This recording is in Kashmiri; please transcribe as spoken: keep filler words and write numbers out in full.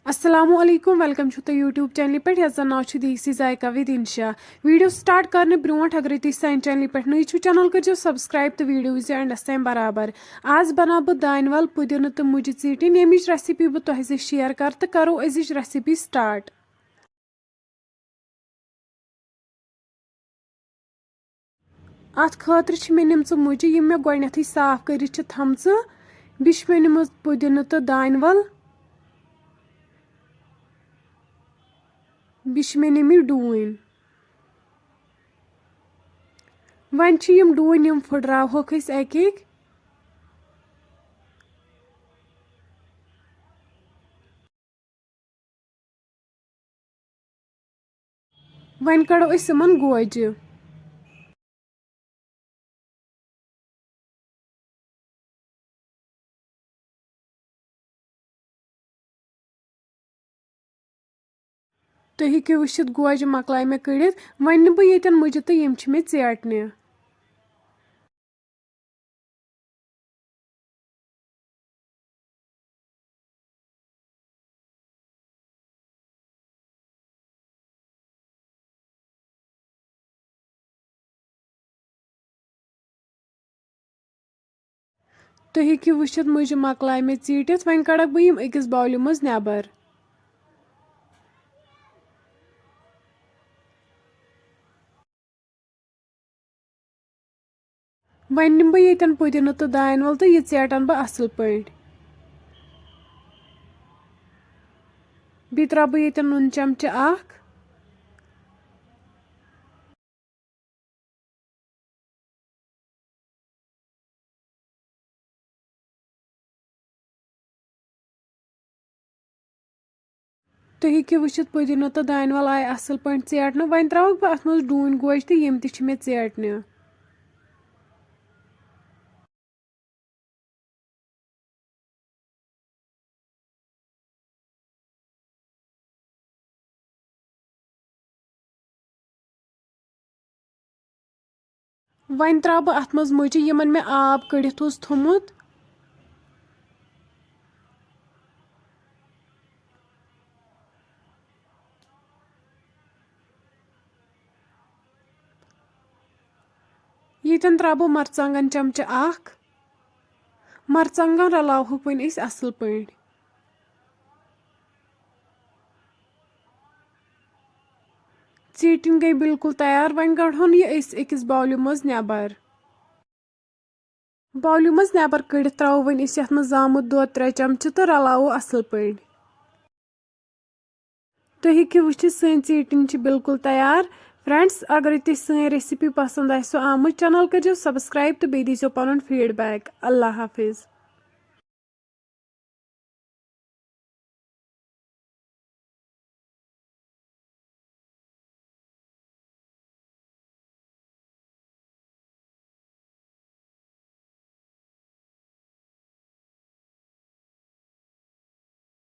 السلام علیکم، welcome چھُو تُہۍ YouTube چینلہِ پٮ۪ٹھ یَتھ زَن ناو چھُ دیسی ذائقہ with انشا۔ ویڈیو سٹارٹ کرنہٕ برونٛٹھ اگرے تُہۍ سانہِ چینلہِ پٮ۪ٹھ نٔے چھِو، چینل کٔرزیو سبسکرائب تہٕ ویڈیو وٕچھزیو اینڈس تام برابر۔ آز بناو بہٕ دانہِ ول پُدینہٕ تہٕ مُجہِ ژیٹِنۍ، ییٚمِچ ریسیپی بہٕ تۄہہِ سۭتۍ شیئر کرٕ، تہٕ کرو أزِچ ریسیپی سٹارٹ۔ اَتھ خٲطرٕ چھِ مےٚ نِمژٕ مُجہِ، یِم مےٚ گۄڈٕنٮ۪تھٕے صاف کٔرِتھ چھِ تھٲمژٕ۔ بیٚیہِ چھِ مےٚ نِمٕژ پُدینہٕ تہٕ دانہِ ول۔ بیٚیہِ چھِ مےٚ نِمٕتۍ ڈوٗنۍ۔ وۄنۍ چھِ یِم ڈوٗنۍ، یِم پھٕٹراوہوکھ أسۍ اَکہِ اَکہِ۔ وۄنۍ کڑو أسۍ یِمن گوجہِ۔ تُہۍ ہیٚکِو وٕچھِتھ، گوجہِ مۄکلایہِ مےٚ کٔڑِتھ۔ وۄنۍ نِمہٕ بہٕ ییٚتٮ۪ن مُجہِ تہٕ یِم چھِ مےٚ ژیٹنہِ۔ تُہۍ ہیٚکِو وٕچھِتھ، مُجہِ مۄکلایہِ مےٚ ژیٖٹِتھ۔ وۄنۍ کڑکھ بہٕ یِم أکِس باولہِ منٛز نٮ۪بر۔ وۄنۍ نِمہٕ بہٕ ییٚتٮ۪ن پُدینہٕ تہٕ دانہِ ول تہٕ یہِ ژیٹن بہٕ اصل پٲٹھۍ۔ بیٚیہِ ترٛاوٕ بہٕ ییٚتٮ۪ن نُن چمچہٕ اکھ۔ تُہۍ ہیٚکِو وٕچھِتھ، پُدینہٕ تہٕ دانہِ ول آیہِ اصل پٲٹھۍ ژیٹنہٕ۔ وۄنۍ ترٛاوکھ بہٕ اتھ منٛز ڈوٗنۍ گوجہِ تہٕ یِم تہِ چھِ مےٚ ژیٹنہِ۔ وۄنۍ ترٛاوٕ بہٕ اتھ منٛز مُجہِ، یِمن مےٚ آب کٔڑِتھ اوس تھوٚمُت۔ ییٚتٮ۪ن ترٛاوٕ بہٕ مرژٕوانٛگن چمچہٕ اکھ۔ مرژٕوانٛگن رلاوہوکھ وۄنۍ أسۍ اصل پٲٹھۍ۔ ژیٖٹِنۍ گٔے بالکل تیار۔ وۄنۍ کڑہون یہِ أسۍ أکِس باولہِ منٛز نٮ۪بر۔ باولہِ منٛز نٮ۪بر کٔڑِتھ ترٛاوو وۄنۍ أسۍ یتھ منٛز زامُت دۄد ترٛےٚ چمچہٕ تہٕ رلاوو اصل پٲٹھۍ۔ تُہۍ ہیٚکِو وٕچھِتھ، سٲنۍ ژیٖٹِنۍ چھِ بالکل تیار۔ فرینڈز، اگرے تۄہہِ سٲنۍ ریسیپی پسند آسِوٕ آمٕژ، چینل کٔرزیو سبسکرائب تہٕ بیٚیہِ دیٖزیو پنُن فیڈبیک۔ اللہ حافظ۔